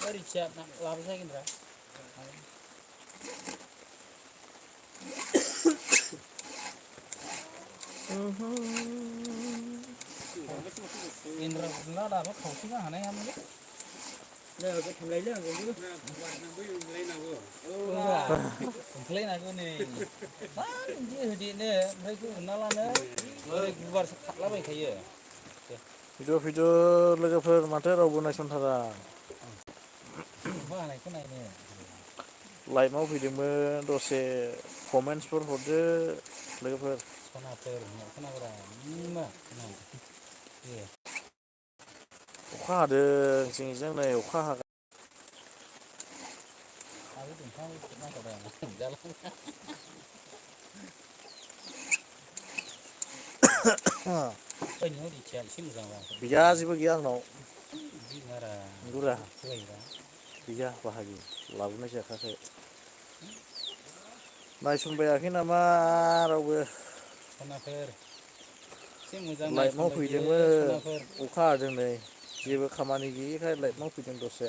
Rica lama saya kira. Indra benar apa kau sih kan aneh kamu ni? Dah aku mulai dah aku dulu. Komplain aku ni. Mana dia di ni mereka kenalan ni. Mereka buat sekatlah baik kaya. Video लोगोफोर माथो रावबो नायसनथारा Mana ikut naik ni. लाइभआव फैदोंमोन दसे कमेन्ट्सफोर हरदो लोगोफोर खोनाग्रा मा अखा हादों जोंनिजों नै अखा हागा गैया जेबो गैया आंनाव गुरा गैया बाहागि लाबोनाय जाखायाखै नायसनबायाखै नामा रावबो लाइभआव फैदोंमोन अखा हादों नै जेबो खामानि गैयैखाय लाइभआव फैदों दसे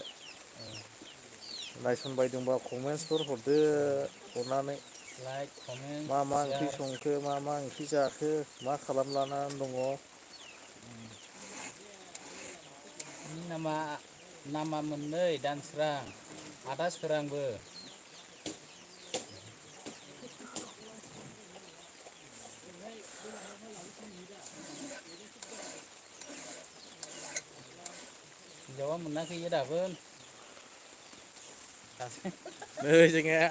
नायसनबायदोंबा कमेन्ट्सफोर हरदो हरनानै मा मा ओंख्रि संखो मा मा ओंख्रि जाखो मा खालामलानानै दङ nama मोननै दानसोरां आदा सोरांबो हिनजावा मोनाखै दाबो नै जोंनिया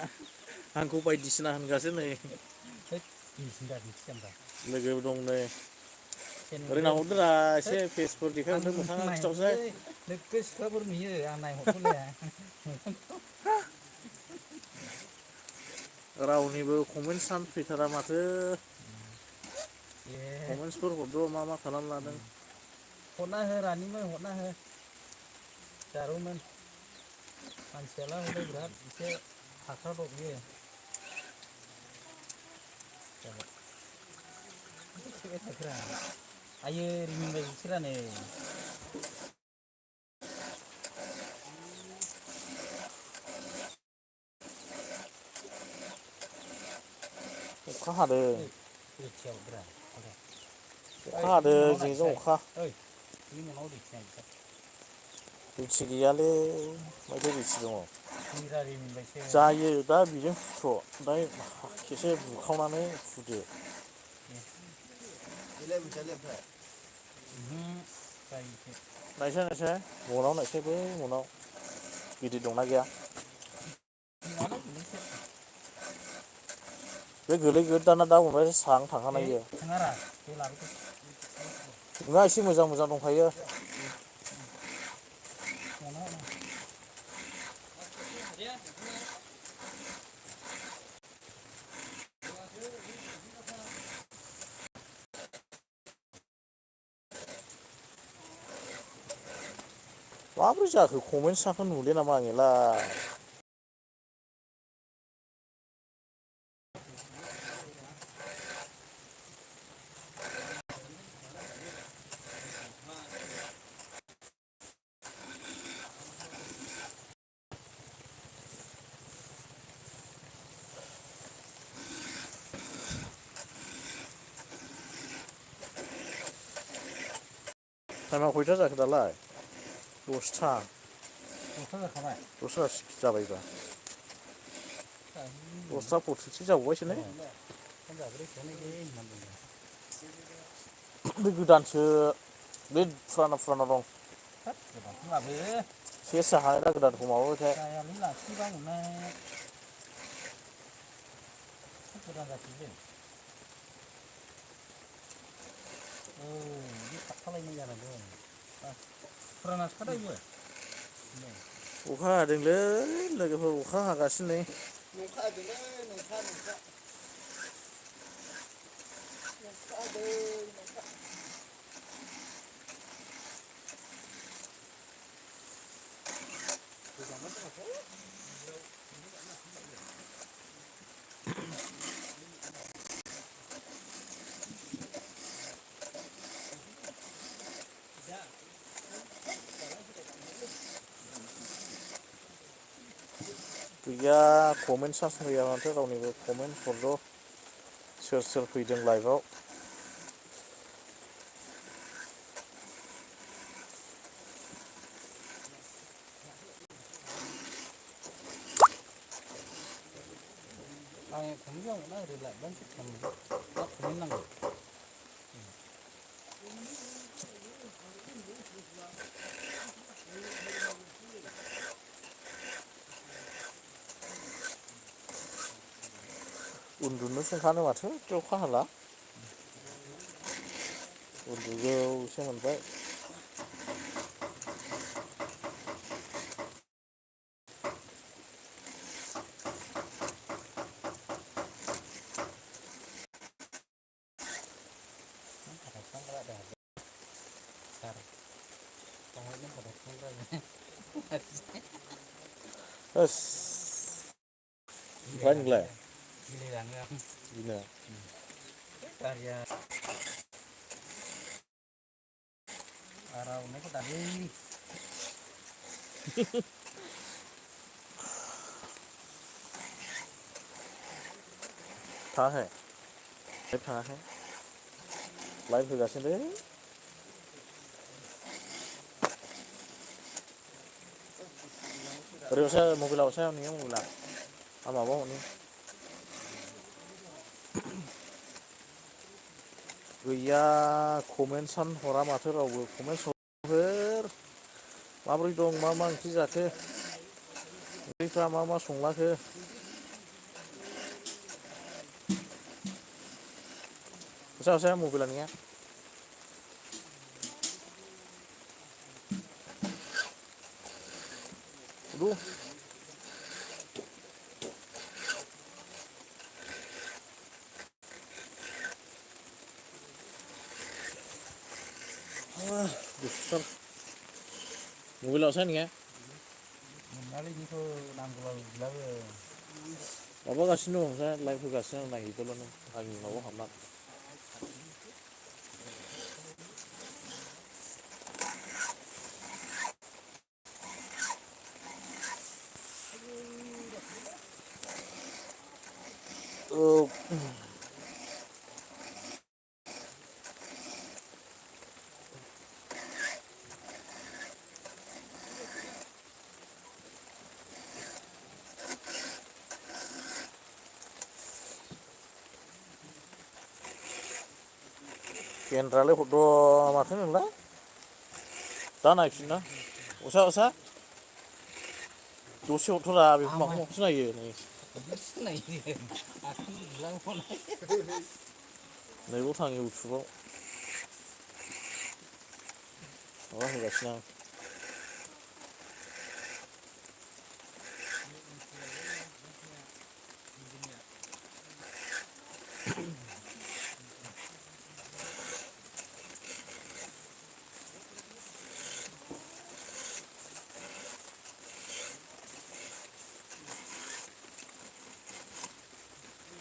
आंखौ बायदिसिना होनगासिनो नै लोगो दं नै ओरैना हरदोरा एसे फेसफोर देखायहरदो मोखाङा खिथाहरसै नोगोद सिख्लाफोर नुयो आं नायहरथ'लाया रावनिबो कमेन्टसानो फैथारा माथो कमेन्ट्सफोर हरदो मा मा खालामलादों हरना हो रानिमोन हरना हो जारौमोन मानसियालाय हले बिराद एसे हाख्रादब बियो आयो रिमिनबाय बिसोरा नै अखा हादों जोंनिजों अखा रुथि गैयालै माथो रुथि दङ जायो दा बेजों फुथ' दा खेसे बुखावनानै फुदो नायसाय मनाव नायसाय बै मनाव गिदिर दंना गैया बे गोलैगोदाना दा उनावहाय सां थांखानाय बियो नङा एसे मोजां मोजां दंखायो माबोरै जाखो कमेन्ट्सखौ नुले नामा आंनिलाय टाइमा खयथा जाखो दालाय 10था दसथा जाबायबा 10था 46 जाबावबायसो ने बे गोदानसो बे फुराना दं सेस जाखानाय गोदानखौ माबाबायथाय अखा हादोंलै लोगोफोर अखा हागासिनो नै अखा गैया कमेन्ट चार्ज गैया माथो रावनिबो कमेन्ट हरद' सोर फैदों लाइभआव आं खमजों ना ओरै लाइबानो खमजों मा कमेन्ट नांगौ उन्दुनोसो ओंखारो माथो अखा हाला उन्दुगौसो मोनबाय ओस ओमफ्राय नोंलाय गेलेलाङो आं बिदिनो गारिया आरावनायखौ दालै थाङाखै थाङाखै लाइभ होगासिनो ओरैयावसो मबाइलावसो नोंनिया मबाइला आं माबा हरनि गैया कमेन्टसानो हरा माथो रावबो कमेन्टस हरफोर माबोरै दं मा ओंख्रि जाखो ओंख्रिफ्रा मा संलाखो फैसा मबाइला नोंनिया दु दुस्टार मबाइलावसो नोंनिया मोनालै बेखौ नांगौबाबो बिलाबो माबागासिनो दं ओमफ्राय लाइभ होगासिनो आं नायहैदोल' नों आंनि माबायाव हाबना औ केन्द्रालाय हरद' माथो नोंलाय दा नायफिनना उसा दसे हरथ'रा बेखौ माखौ नायो नै नैबाव थां इउटुबाव माबा होगासिनो आं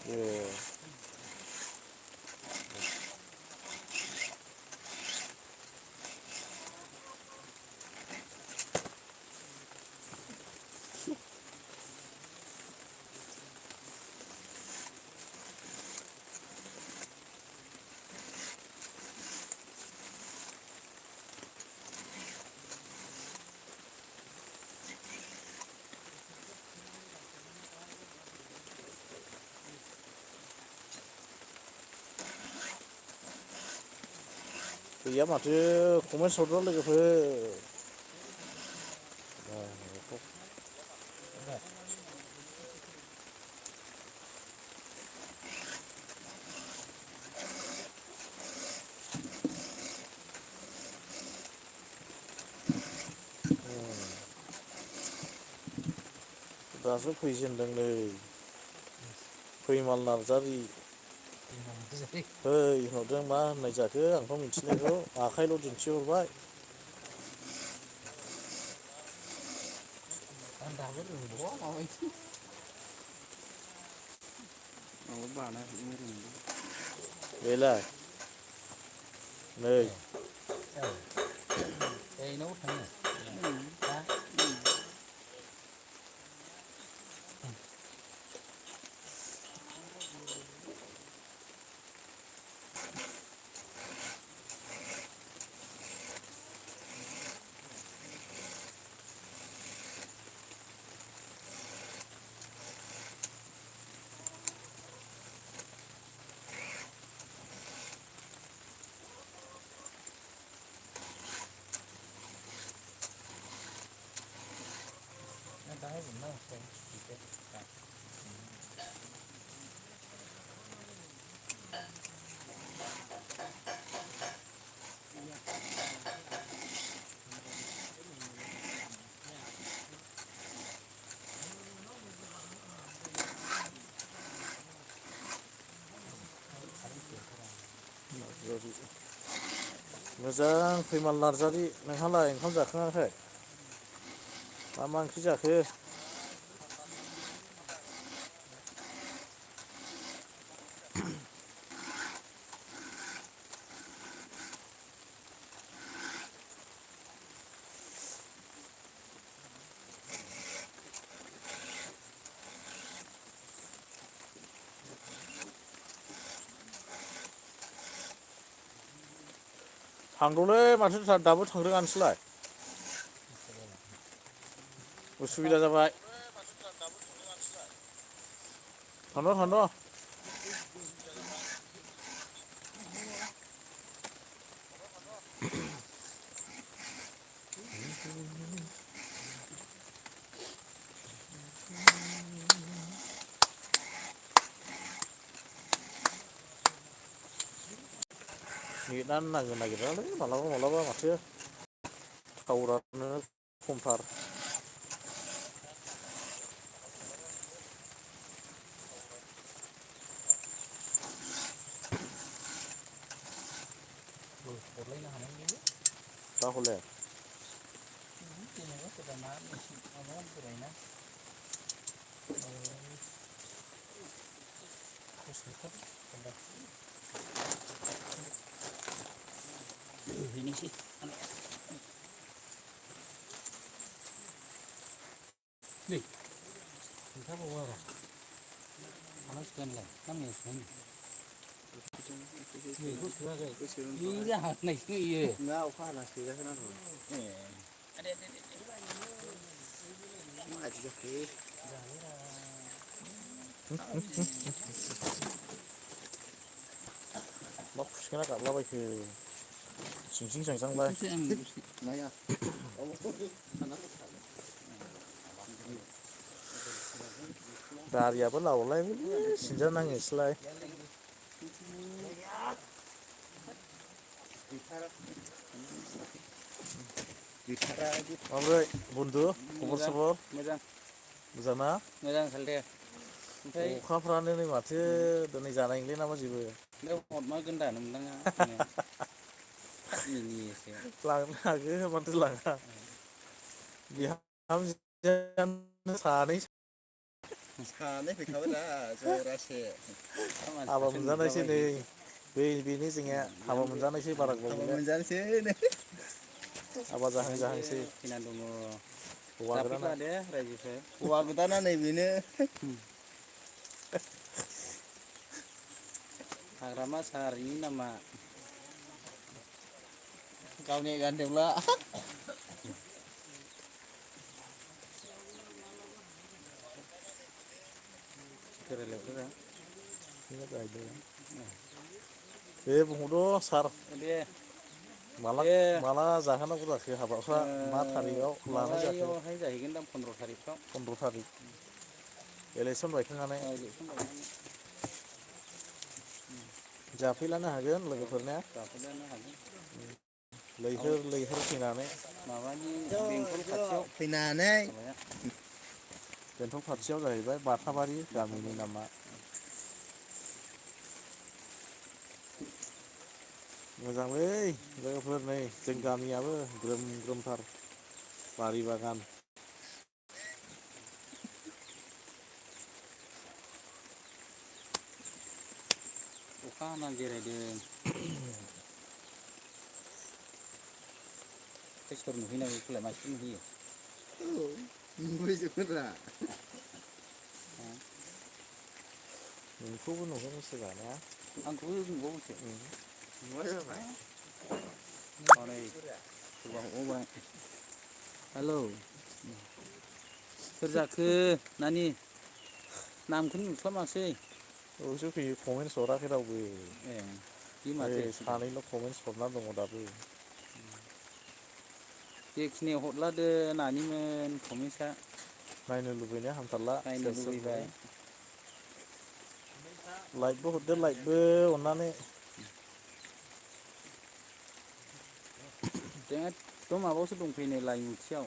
ए गैया माथो कमेन्टस हरद' लोगोफोर दासो फैजेनदों नै फैमाल नार्जारि फै हरदों मा होननाय जाखो आंथ' मिथिनायखौ आखाइल' दिन्थिहरबाय दाबो रोंबावा माबायदि माबा बानायहरनो रोंदों बेलाय नै इनाव थाङो मोजां फैमाल नार्जारि नोंहालाय ओंखाम जाखाङाखै मा ओंख्रि जाखो थांदोलै माथो दाबो थांदों नोंसोरलाय उसुबिदा जाबाय थांद' नेटआनो नांनो नागिरालै मालाबा माथो टावारानो खमथार हरलायनो हानांगौलै दा हले जेनेबा सोरबा माबा बोरायना बेनोसै नै खोन्थाबावो आरो हानांसिगोनलाय नांनायावसो बेखौ सोआखै बे जाहा होननायसो इयो ना अखा हाना सोजाखोना ए आदे मा बायदि जाखो मा खुसेंग्रा गाबलाबायखो सिंसिं जांजांलाय बेखौसो आं दसे नाया दारियाबो लावलायलै सिनजा नाङोसोलाय माब्रै बन्दु खबर मोजां सबर मोजां मोजांना मोजां सालथे ओमफ्राय अखाफ्रानो नै माथो दिनै जानाय नंले नामा जेबो बेयाव हरमारगोन दा नोंदाङा मिनियोसो लांनो हागोन माथो लाङा बिहामजोआनो सानै सानै फैखाबायरा जरासे हाबा मानसिफ्रासो मोनजानायसै नै नुलाबायो बेनि जोंनिया हाबा मोनजानायसै बारा गोबाव हाबा गैला मोनजानोसै नै हाबा जाहां खैना दङ हौवा गोदाना जाफैखा दे रायजोफोर हौवा गोदाना नै बेनो हाग्रामा सारिनि नामा गावनि गानदोंब्ला गोरोलायखौरा दे बुंहरद' सार दे माला दे माला जाहोनांगौ जाखो हाबाफ्रा मा थारिखआव लानाय जाखो माबायावहाय जाहैगोन दां 15 थारिखफ्राव 15 थारिख इलेक्सन बायखांनानै इलेक्सन बायनानै जाफैलानो हागोन लोगोफोरनो जाफैलानो हागोन लैहोर फैनानै माबानि बेंटल खाथियाव फैनानै माबाया बेंटल खाथियाव जाहैबाय बाथाबारि गामिनि नामा मोजांलै लोगोफोर नै जों गामियाबो ग्रोम ग्रोमथार बारि बागान अखा हाना जिरायदों सोर नुहैनांगौ बेखौलाय मानसिफोर नुहैयो नुहैजोबगोनरा नोंखौबो नुगोनसो जानाया आंखौबो नुबावोसो नुबाय जाबाय हनै सोरबा हरबावबाय हेलौ सोर जाखो नानि नामखौनो नुस्लाबासै औसो फैयो कमेन्टस हराखै रावबो ए बे माथो सानैल' कमेन्टस हरना दङ दाबो जेखिनि हरलादो नानिमोन कमेन्टसा नायनो लुबैनाया हामथारला नायनो सोर सोर लुबैबाय हरो लाइकबो हरदो लाइकबो अननानै जों एखदम माबायावसो दंफैयो नै लाइमुथियाव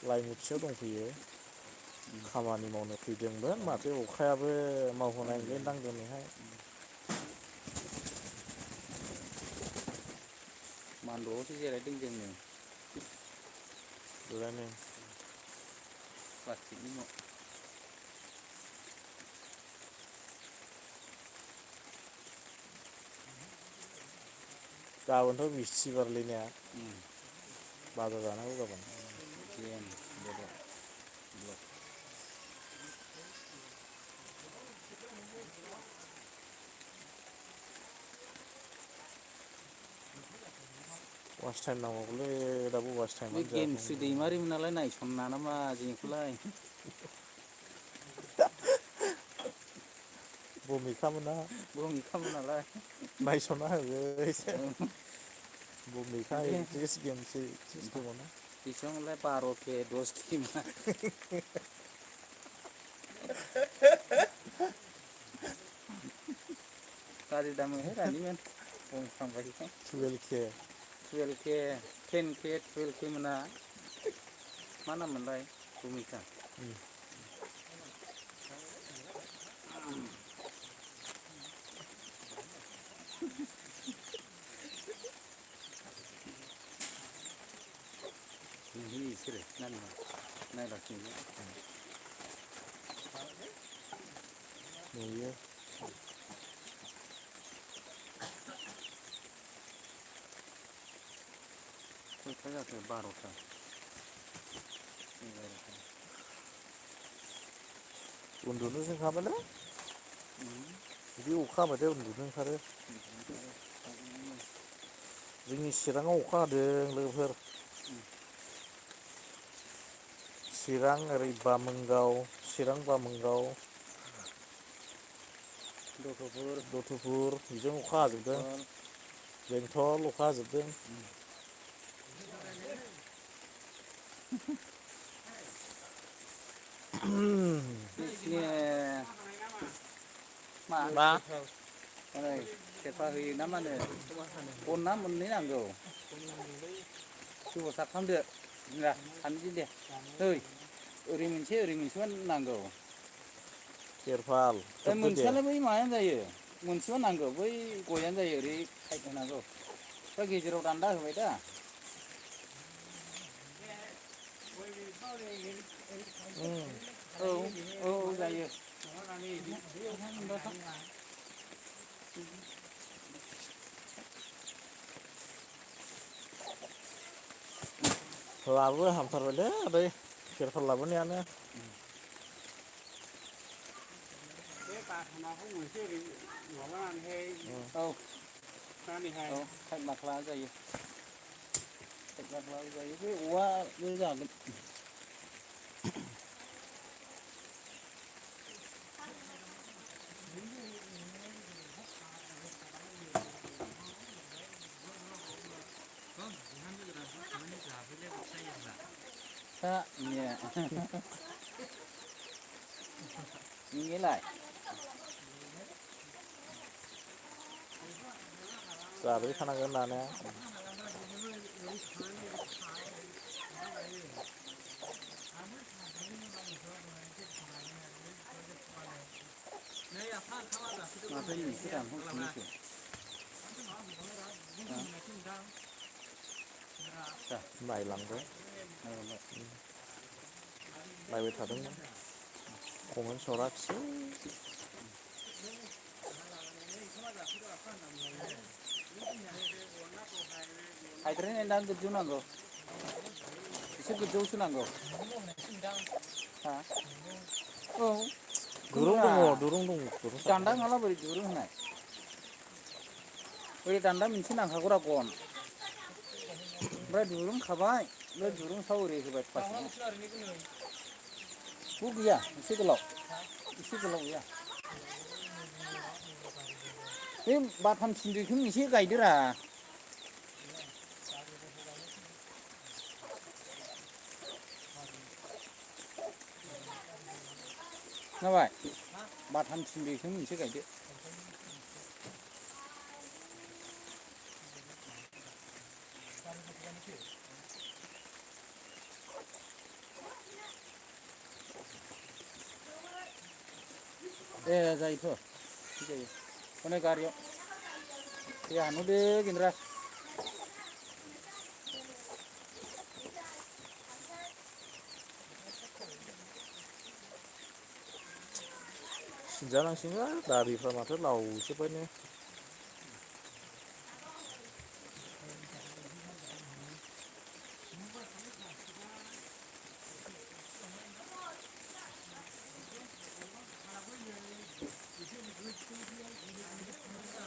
लाइमुथियाव दंफैयो खामानि मावनो फैदोंमोन माथो अखायाबो मावहोनाय नंलायदां दिनैहाय Mandorosो जिरायदों जोङो जिरायनो प्लास्टिकनि न' गाबोनथ' बिस्थिबारलै ने बाजार जानांगौ गाबोन जेन बर' ब्लक वास टाइम नांबावगौलै दाबो वास बे टाइमानो गेमस्रि जायाखै दैमारिमोन नालाय नायसना नामा जोंखौलाय भुमिखामोना भुमिखामोन नालाय नायसनना होबाय भुमिखा बे गेमस्रि सिस्टेमावनो बेसेबांलाय 12K 10K मा गाज्रि दामोनहाय दानिमोन बुंफ्रांबायहाय 12K 12K 10K 12K मोना मा नाम मोनलाय भुमिखा नुयो बिसोरो नानिया नायगासिनो नुयो खयथा जाखो 12था उन्दुनोसो ओंखारबायलै बिदि अखा हाबाथाय उन्दुनो ओंखारो जोंनि चिराङाव अखा हादों लोगोफोर चिरां ओरै बामोनगाव चिरां बामोनगाव गथ'फोर गथ'फुर बेजों अखा हाजोबदों बेंथल बेंथल अखा हाजोबदों बिसिनि मा ओरै सेरफा होयो ना मा होनो गनना मोननै नांगौ जौआव सारखांदो बिदिब्ला सानैजों दे ओइ ओरै मोनसेबो नांगौ तिरपाल खोबदो दे मोनसेयालाय बै माबायानो जायो मोनसेबो नांगौ बै गयानो जायो ओरै साइड होनांगौ दा गेजेराव दान्दा होबाय दा औ जायो लाबो हामथारबायलै आदै तिरपाल लाबोनायानो बाथामाखौ मोनसे ओरै माबानानैहाय औ नानैहाय साइड माख्ला जायो साइड माख्ला जायो बे औवाबो जागोन सा नोंनियालाय जाबाय थानांगोन दानो माथो नोंसो दानहरफिनोसो नायलांबाय नायबाय थादोंमोन कमेन्ट हराखिसै हायद्रायनाय ना गोजौ नांगौ एसे गोजौसो नांगौ हा औ दुरुं खोब्रा दङ दुरुं दङ दुरुं दान्दा साखादों नङाला बोरै दुरुं होनाय ओरै दान्दा मोनसे नांखागौरा गन ओमफ्राय दुरुंखाबाय ओमफ्राय दुरुं सायाव ओरै होबाय प्लास्टिक गैया एसे गोलाव गैया बे बाथाम थिंब्रैखौ एसे गायदोरा खोनाबाय बाथाम थिंब्रैखौ मोनसे गायदो ए जायोथ' जायो अनेक गारियाव दे हानहरदो गेन्द्रा सिनजानांसिगोन दारिफ्रा माथो लावजोब्बायनो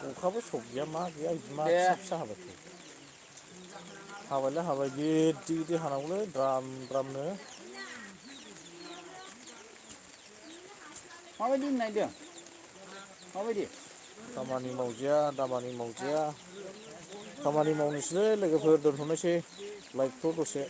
अखाबो सक गैया मा गैया मा फिसा फिसा हाबाय हाबायलाय हाबाय गिदिर गिदिर हानांगौलै द्राम द्रामनो माबायदि नायदों माबायदि खामानि मावजाया दामानि मावजाया खामानि मावनोसैलै लोगोफोर दोनथ'नोसै लाइभखौ दसे